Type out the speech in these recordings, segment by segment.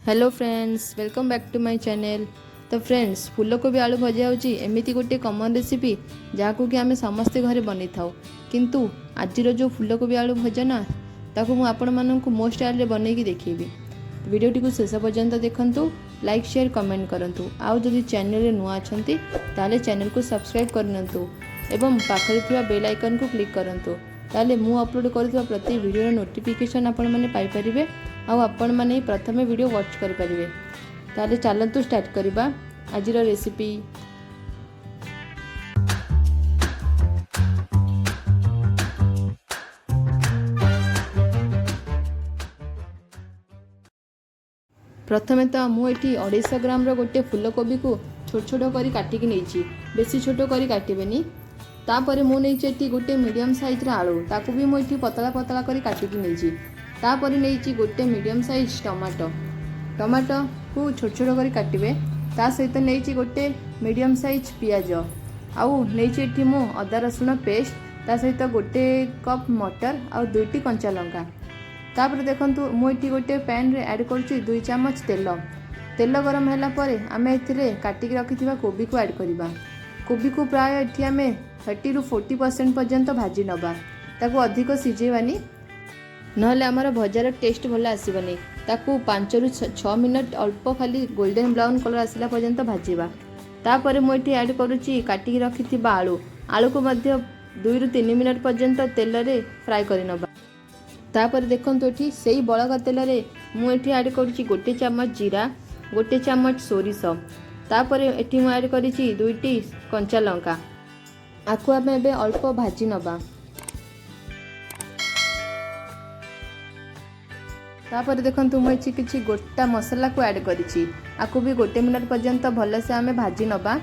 Hello friends, welcome back to my channel. ତ friends, ଫୁଲକୋବି ଆଳୁ ଭଜା ହେଉଛି ଏମିତି ଗୋଟିଏ କମନ୍ ରେସିପି ଯାହାକୁ କି ଆମେ ସମସ୍ତେ ଘରେ ବନେଇଥାଉ। କିନ୍ତୁ ଆଜିର ଯେଉଁ ଫୁଲକୋବି ଆଳୁ ଭଜା ନା, ତାକୁ ମୁଁ ଆପଣମାନଙ୍କୁ ମୋ ଷ୍ଟାଇଲ୍ରେ ବନେଇକି ଦେଖେଇବି। ଭିଡ଼ିଓଟିକୁ ଶେଷ ପର୍ଯ୍ୟନ୍ତ ଦେଖନ୍ତୁ, ଲାଇକ୍, ସେୟାର, କମେଣ୍ଟ କରନ୍ତୁ। ଆଉ ଯଦି ଚ୍ୟାନେଲରେ ନୂଆ ଅଛନ୍ତି, ତାହେଲେ ଚ୍ୟାନେଲକୁ ସବସ୍କ୍ରାଇବ୍ କରିନିଅନ୍ତୁ ଏବଂ ପାଖରେ ଥିବା ବେଲ୍ ଆଇକନ୍କୁ କ୍ଲିକ୍ କରନ୍ତୁ। ତାହେଲେ ମୁଁ ଅପଲୋଡ଼ କରୁଥିବା ପ୍ରତି ଭିଡ଼ିଓର ନୋଟିଫିକେସନ୍ ଆପଣମାନେ ପାଇପାରିବେ ଆଉ ଆପଣମାନେ ପ୍ରଥମେ ଭିଡ଼ିଓ ୱାଚ୍ କରିପାରିବେ। ତାହେଲେ ଚାଲନ୍ତୁ ଷ୍ଟାର୍ଟ କରିବା ଆଜିର ରେସିପି। ପ୍ରଥମେ ତ ମୁଁ ଏଠି 250 ଗ୍ରାମର ଗୋଟେ ଫୁଲକୋବିକୁ ଛୋଟ ଛୋଟ କରି କାଟିକି ନେଇଛି। ବେଶୀ ଛୋଟ କରି କାଟିବେନି। ତାପରେ ମୁଁ ନେଇଛି ଏଠି ଗୋଟେ ମିଡ଼ିୟମ୍ ସାଇଜ୍ର ଆଳୁ, ତାକୁ ବି ମୁଁ ଏଠି ପତଳା ପତଳା କରି କାଟିକି ନେଇଛି। ତାପରେ ନେଇଛି ଗୋଟେ ମିଡ଼ିୟମ୍ ସାଇଜ୍ ଟମାଟୋ, ଟମାଟୋକୁ ଛୋଟ ଛୋଟ କରି କାଟିବେ। ତା ସହିତ ନେଇଛି ଗୋଟେ ମିଡ଼ିୟମ୍ ସାଇଜ୍ ପିଆଜ ଆଉ ନେଇଛି ଏଠି ମୁଁ ଅଦା ରସୁଣ ପେଷ୍ଟ, ତା ସହିତ ଗୋଟେ କପ୍ ମଟର ଆଉ ଦୁଇଟି କଞ୍ଚା ଲଙ୍କା। ତାପରେ ଦେଖନ୍ତୁ, ମୁଁ ଏଠି ଗୋଟେ ପ୍ୟାନ୍ରେ ଆଡ଼୍ କରୁଛି 2 ଚାମଚ ତେଲ। ତେଲ ଗରମ ହେଲା ପରେ ଆମେ ଏଥିରେ କାଟିକି ରଖିଥିବା କୋବିକୁ ଆଡ଼୍ କରିବା। କୋବିକୁ ପ୍ରାୟ ଏଠି ଆମେ 30ରୁ 40% ପର୍ଯ୍ୟନ୍ତ ଭାଜି ନେବା। ତାକୁ ଅଧିକ ସିଝେଇବାନି, ନହେଲେ ଆମର ଭଜାର ଟେଷ୍ଟ ଭଲ ଆସିବନି। ତାକୁ 5ରୁ 6 ମିନିଟ୍ ଅଳ୍ପ ଖାଲି ଗୋଲ୍ଡେନ୍ ବ୍ରାଉନ୍ କଲର୍ ଆସିଲା ପର୍ଯ୍ୟନ୍ତ ଭାଜିବା। ତାପରେ ମୁଁ ଏଠି ଆଡ଼୍ କରୁଛି କାଟିକି ରଖିଥିବା ଆଳୁ। ଆଳୁକୁ ମଧ୍ୟ 2ରୁ 3 ମିନିଟ୍ ପର୍ଯ୍ୟନ୍ତ ତେଲରେ ଫ୍ରାଏ କରିନେବା। ତାପରେ ଦେଖନ୍ତୁ, ଏଠି ସେଇ ବଳକା ତେଲରେ ମୁଁ ଏଠି ଆଡ଼୍ କରୁଛି ଗୋଟେ ଚାମଚ ଜିରା, ଗୋଟେ ଚାମଚ ସୋରିଷ। ତାପରେ ଏଠି ମୁଁ ଆଡ଼୍ କରିଛି ଦୁଇଟି କଞ୍ଚା ଲଙ୍କା। ଆକୁ ଆମେ ଏବେ ଅଳ୍ପ ଭାଜି ନେବା। ତାପରେ ଦେଖନ୍ତୁ, ମୁଁ ଏଠି କିଛି ଗୋଟା ମସଲାକୁ ଆଡ଼୍ କରିଛି। ଆକୁ ବି ଗୋଟେ ମିନିଟ୍ ପର୍ଯ୍ୟନ୍ତ ଭଲସେ ଆମେ ଭାଜି ନେବା।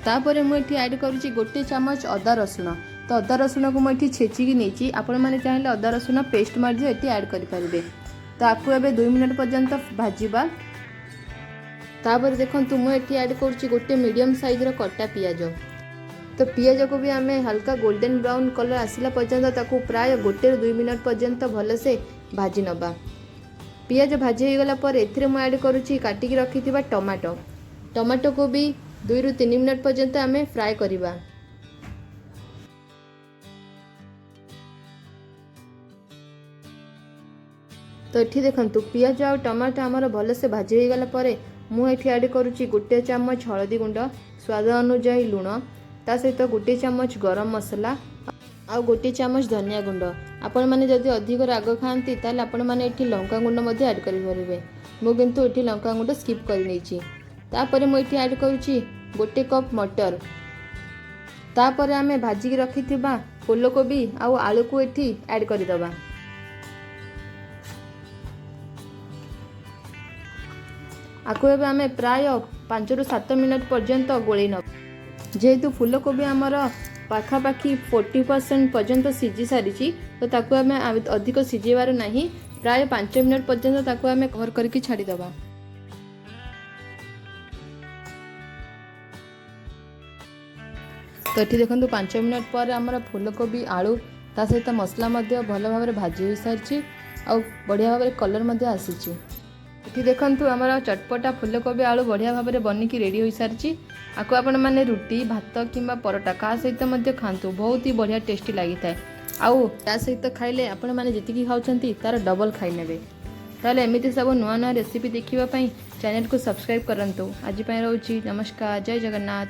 ତାପରେ ମୁଁ ଏଠି ଆଡ଼୍ କରୁଛି ଗୋଟେ ଚାମଚ ଅଦା ରସୁଣ। ତ ଅଦା ରସୁଣକୁ ମୁଁ ଏଠି ଛେଚିକି ନେଇଛି। ଆପଣମାନେ ଚାହିଁଲେ ଅଦା ରସୁଣ ପେଷ୍ଟ ମଧ୍ୟ ଏଠି ଆଡ଼୍ କରିପାରିବେ। ତ ଆକୁ ଏବେ 2 ମିନିଟ୍ ପର୍ଯ୍ୟନ୍ତ ଭାଜିବା। ତାପରେ ଦେଖନ୍ତୁ, ମୁଁ ଏଠି ଆଡ଼୍ କରୁଛି ଗୋଟେ ମିଡ଼ିୟମ୍ ସାଇଜ୍ର କଟା ପିଆଜ। ତ ପିଆଜକୁ ବି ଆମେ ହାଲକା ଗୋଲ୍ଡେନ୍ ବ୍ରାଉନ୍ କଲର୍ ଆସିଲା ପର୍ଯ୍ୟନ୍ତ ତାକୁ ପ୍ରାୟ 1ରୁ 2 ମିନିଟ୍ ପର୍ଯ୍ୟନ୍ତ ଭଲସେ ଭାଜି ନେବା। ପିଆଜ ଭାଜି ହୋଇଗଲା ପରେ ଏଥିରେ ମୁଁ ଆଡ଼୍ କରୁଛି କାଟିକି ରଖିଥିବା ଟମାଟୋ। ଟମାଟୋକୁ ବି 2ରୁ 3 ମିନିଟ୍ ପର୍ଯ୍ୟନ୍ତ ଆମେ ଫ୍ରାଏ କରିବା। ତ ଏଠି ଦେଖନ୍ତୁ, ପିଆଜ ଆଉ ଟମାଟୋ ଆମର ଭଲସେ ଭାଜି ହୋଇଗଲା ପରେ ମୁଁ ଏଠି ଆଡ଼୍ କରୁଛି ଗୋଟେ ଚାମଚ ହଳଦୀ ଗୁଣ୍ଡ, ସ୍ୱାଦ ଅନୁଯାୟୀ ଲୁଣ, ତା ସହିତ ଗୋଟେ ଚାମଚ ଗରମ ମସଲା ଆଉ ଗୋଟେ ଚାମଚ ଧନିଆ ଗୁଣ୍ଡ। ଆପଣମାନେ ଯଦି ଅଧିକ ରାଗ ଖାଆନ୍ତି, ତାହେଲେ ଆପଣମାନେ ଏଠି ଲଙ୍କା ଗୁଣ୍ଡ ମଧ୍ୟ ଆଡ଼୍ କରିପାରିବେ। ମୁଁ କିନ୍ତୁ ଏଠି ଲଙ୍କା ଗୁଣ୍ଡ ସ୍କିପ୍ କରିନେଇଛି। ତାପରେ ମୁଁ ଏଠି ଆଡ଼୍ କରୁଛି ଗୋଟେ କପ୍ ମଟର। ତାପରେ ଆମେ ଭାଜିକି ରଖିଥିବା ଫୁଲକୋବି ଆଉ ଆଳୁକୁ ଏଠି ଆଡ଼୍ କରିଦେବା। ଆକୁ ଏବେ ଆମେ ପ୍ରାୟ 5ରୁ 7 ମିନିଟ୍ ପର୍ଯ୍ୟନ୍ତ ଗୋଳେଇ ନେବା। ଯେହେତୁ ଫୁଲକୋବି ଆମର ପାଖାପାଖି 40% ପର୍ଯ୍ୟନ୍ତ ସିଝି ସାରିଛି, ତ ତାକୁ ଆମେ ଅଧିକ ସିଝେଇବାର ନାହିଁ। ପ୍ରାୟ 5 ମିନିଟ୍ ପର୍ଯ୍ୟନ୍ତ ତାକୁ ଆମେ କଭର୍ କରିକି ଛାଡ଼ିଦେବା। ତ ଏଠି ଦେଖନ୍ତୁ, 5 ମିନିଟ୍ ପରେ ଆମର ଫୁଲକୋବି, ଆଳୁ, ତା ସହିତ ମସଲା ମଧ୍ୟ ଭଲ ଭାବରେ ଭାଜି ହୋଇସାରିଛି ଆଉ ବଢ଼ିଆ ଭାବରେ କଲର୍ ମଧ୍ୟ ଆସିଛି। ଏଠି ଦେଖନ୍ତୁ, ଆମର ଚଟପଟା ଫୁଲକୋବି ଆଳୁ ବଢ଼ିଆ ଭାବରେ ବନିକି ରେଡ଼ି ହୋଇସାରିଛି। ଆକୁ ଆପଣମାନେ ରୁଟି, ଭାତ କିମ୍ବା ପରଟା କାହା ସହିତ ମଧ୍ୟ ଖାଆନ୍ତୁ, ବହୁତ ହି ବଢ଼ିଆ ଟେଷ୍ଟି ଲାଗିଥାଏ। ଆଉ ତା ସହିତ ଖାଇଲେ ଆପଣମାନେ ଯେତିକି ଖାଉଛନ୍ତି, ତାର ଡବଲ୍ ଖାଇନେବେ। ତାହେଲେ ଏମିତି ସବୁ ନୂଆ ନୂଆ ରେସିପି ଦେଖିବା ପାଇଁ ଚ୍ୟାନେଲକୁ ସବସ୍କ୍ରାଇବ୍ କରନ୍ତୁ। ଆଜି ପାଇଁ ରହୁଛି। ନମସ୍କାର, ଜୟ ଜଗନ୍ନାଥ।